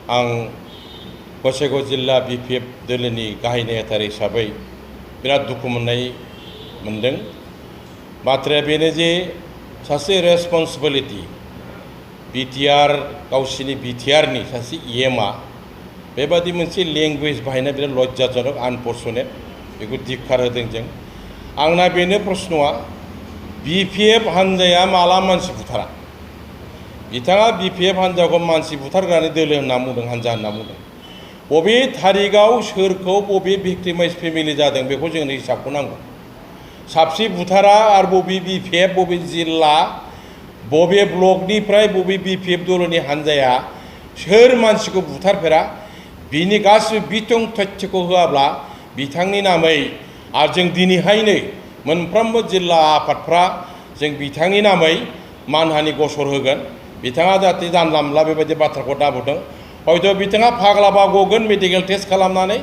आं गसाइगाव जिल्ला BPF दोलोनि गाहाय नेहाथारि हिसाबै बिराद दुखु मोनदों। बाथ्राया बेनो जे सासे रेसपन्सिबिलिटी BTR गावसिनि BTRनि सासे EMआ बेबादि मोनसे लेंगुवेज बाहायनाय बिराद लज्जाजनक आनफर्चुनेट बेखौ धिक्कार होदों जों। आंना बेनो प्रश्नआ BPF हान्जाया माला मानसि बुथारा? बिथाङा BPF हान्जाखौ मानसि बुथारग्रानि दोलो होनना बुंदों, हान्जा होनना बुंदों। बबे तारिखआव सोरखौ बबे भिक्टिमाइज फेमिलि जादों बेखौ जोंनो हिसाबखौ नांगौ। साबसे बुथारा आरो बबे BPF बबे जिल्ला बबे ब्लकनिफ्राय बबे BPF दलनि हान्जाया सोर मानसिखौ बुथारफेरा बिनि गासिबो बिथं तथ्यखौ होआब्ला बिथांनि नामै आरो जों दिनैहायनो मोनफ्रोमबो जिल्ला आफादफ्रा जों बिथांनि नामै मानहानि गसर होगोन। बिथाङा जाहाथे जानला मोनला बेबायदि बाथ्राखौ दाबुदों। हयथ' बिथाङा फाग्लाबा गगोन मेडिकेल टेस्ट खालामनानै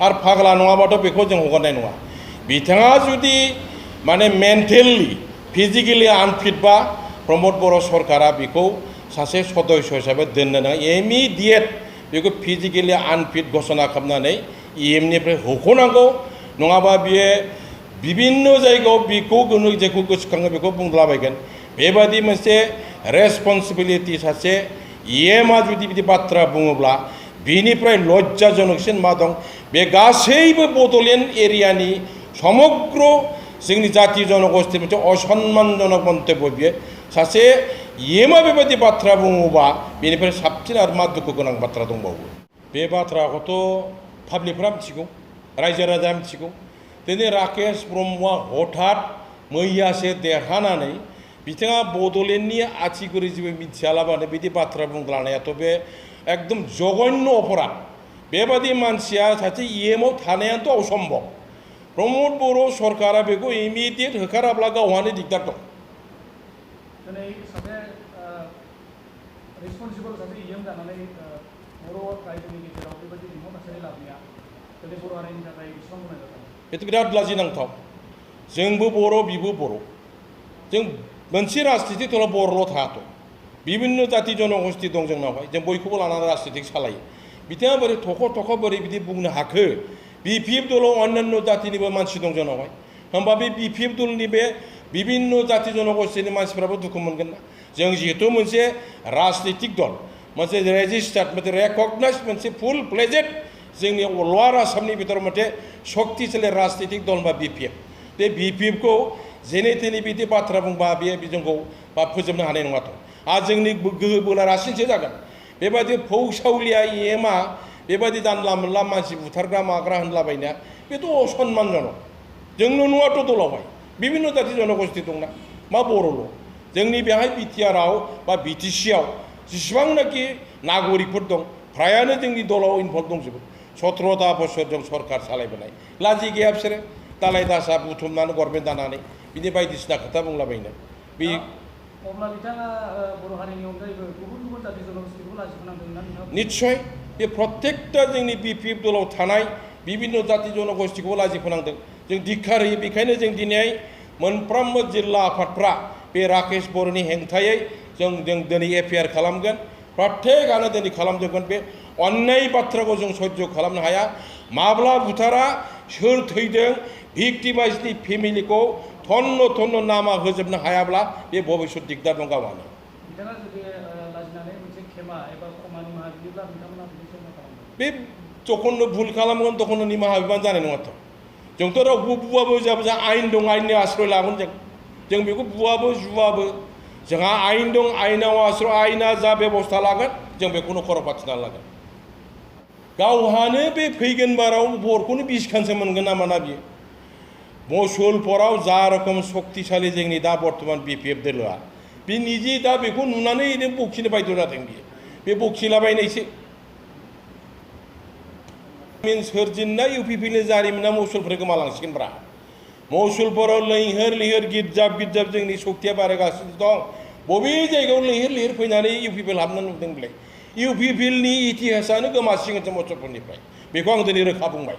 आरो फाग्ला नङाबाथ' बेखौ जों हगारनाय नङा। बिथाङा जुदि माने मेन्टेलि फिजिकेलि आनफिटबा प्रमद बर' सरकारा बेखौ सासे सदस्य हिसाबै दोननो नाङा। इमिडियेट बेखौ फिजिकेलि आनफिट घोषणा खालामनानै EMनिफ्राय होख'नांगौ। नङाबा बियो बिभिन्न जायगायाव बेखौ जेखौ गोसोखाङो बेखौ बुंलाबायगोन। बेबादि मोनसे रेसपन्सिबिलिटी सासे EMआ जुदि बिदि बाथ्रा बुङोब्ला बिनिफ्राय लज्जाजनकसिन मा दं? बे गासैबो बड'लेण्ड एरियानि समग्र जोंनि जाति जनगोष्ठि मोनसे असम्मानजनक मन्तब्य बियो। सासे EMआ बेबायदि बाथ्रा बुङोबा बेनिफ्राय साबसिन आरो मा दुखु गोनां बाथ्रा दंबावो? बे बाथ्राखौथ' पाब्लिकफ्रा मिथिगौ, रायजो राजाया मिथिगौ। दिनै राकेश ब्रह्मआ हठात मैयासो देरहानानै बिथाङा बड'लेण्डनि आथिगुरि जेबो मिथियालाबानो बिदि बाथ्रा बुंलांनायाथ' बे एकदम जघन्य अपराध। बेबादि मानसिया सासे EMआव थानायाथ' असम्भब। प्रमद बर' सरकारा बेखौ इमिडियेट होखाराब्ला गावहानो दिगदार दं। दिनै सासे रेसपन्सिबल सासे EM जानानै बर' रायजोनि गेजेराव बेबायदि दुंहाव थासारि लाबोनाया दिनै बर' हारिनि थाखाय बेसेबां गनायजाथाव? बेथ' बिराद लाजिनांथाव। जोंबो बर' बिबो बर'। जों मोनसे राजनितिक दलाव बर'ल' थायाथ'। बिभिन्न जाति जनगोष्ठि दं जोंनावहाय। जों बयखौबो लानानै राजनितिक सालायो। बिथाङा बोरै थख' बोरै बिदि बुंनो हाखो? BPF दलाव अन्यान्य जातिनिबो मानसि दं जोंनावहाय। होमबा बे BPF दलनि बे बिभिन्न जाति जनगोष्ठिनि मानसिफ्राबो दुखु मोनगोन ना? जों जिहेतु मोनसे राजनितिक दल, मोनसे रेजिस्टार्ड, मोनसे रेकगनाइज, मोनसे फुल फ्लेजेड जोंनि लवार आसामनि बिथोराव मोनसे शक्तिशाली राजनितिक दल बा BPF। बे BPFखौ जेने थेने बिदि बाथ्रा बुंबा बे जोंखौ बा फोजोबनो हानाय नङाथ'। आरो जोंनि गोहो बोला रासिनसो जागोन। बेबायदि फौसावलिया EMआ बेबायदि जानला मोनला मानसि बुथारग्रा माग्रा होनलाबायनाया बेथ' असम्मानजनक। जोंल' नङाथ' दलावहाय बिभिन्न जाति जनगोष्ठि दंना, मा बर'ल'? जोंनि बेहाय BTRआव बा BTCआव जेसेबांनाखि नागरिकफोर दं फ्रायानो जोंनि दलाव इनभल्भ दंजोबो। 17ता बोसोर जों सरकार सालायबोनाय। लाजि गैया बिसोरो दालाय दासा बुथुमनानै गभर्नमेन्ट दानानै बिदि बायदिसिना खोथा बुंलाबायनो। बे अब्ला बिथाङा बर' हारिनि अनगायैबो गुबुन गुबुन जाति जनगोष्ठिखौ लाजिफोनांदोंना नोंथाङा? निस्सय बे प्रत्येकता जोंनि BPF दलाव थानाय बिभिन्न जाति जनगोष्ठिखौ लाजिफोनांदों। जों धिक्कार होयो। बेखायनो जों दिनै मोनफ्रोमबो जिल्ला आफादफ्रा बे राकेश बर'नि हेंथायै जों दिनै FIR खालामगोन। प्रत्येकआनो दिनै खालामजोबगोन। बे अन्याय बाथ्राखौ जों सह्य खालामनो हाया। माब्ला बुथारा, सोर थैदों, भिक्टिमाइजनि फेमिलिखौ थन्न नामा होजोबनो हायाब्ला बे भबिष्यत दिगदार दं गावहानो। बिथाङा जुदि लाजिनानै मोनसे खेमा एबा क्षमा निमाहा बियोब्ला बिथांमोना बिदि मा खालामगोन? बे जखननो भुल खालामगोन तखननो निमाहा बिबानो जानाय नङाथ'। जोंथ' रावखौबो बुवाबो जाबो, जों आयेन दं, आयेननि आश्रय लागोन जों बेखौ बुवाबो जुवाबो। जोंहा आयेन दं, आयेनाव आश्रय, आयेना जा बेबस्था लागोन जों बेखौनो खर' फाथिना लागोन। गावहानो बे फैगोन बाराव बरखौनो बिसखानसो मोनगोन ना मोना बियो? मुसलपुराव जा रोखोम शक्तिशाली जोंनि दा बर्थमान BPF दोलोआ, बे निजे दा बेखौ नुनानै बखिनो बायद' जादों बियो। बे बखिलाबायनायसो। सोरजिनाय UPPनि जारिमिना मुसलपुर गोमालांसिगोनब्रा। मुसलपुराव लैहोर गिर्जाब जोंनि शक्तिया बारायगासिनो दं। बबे जायगायाव लैहोर फैनानै UPP हाबनानै नुदों बेलाय? UPPनि इतिहासानो गोमासिगोनसो मुसलपुरनिफ्राय। बेखौ आं दिनै रोखा बुंबाय।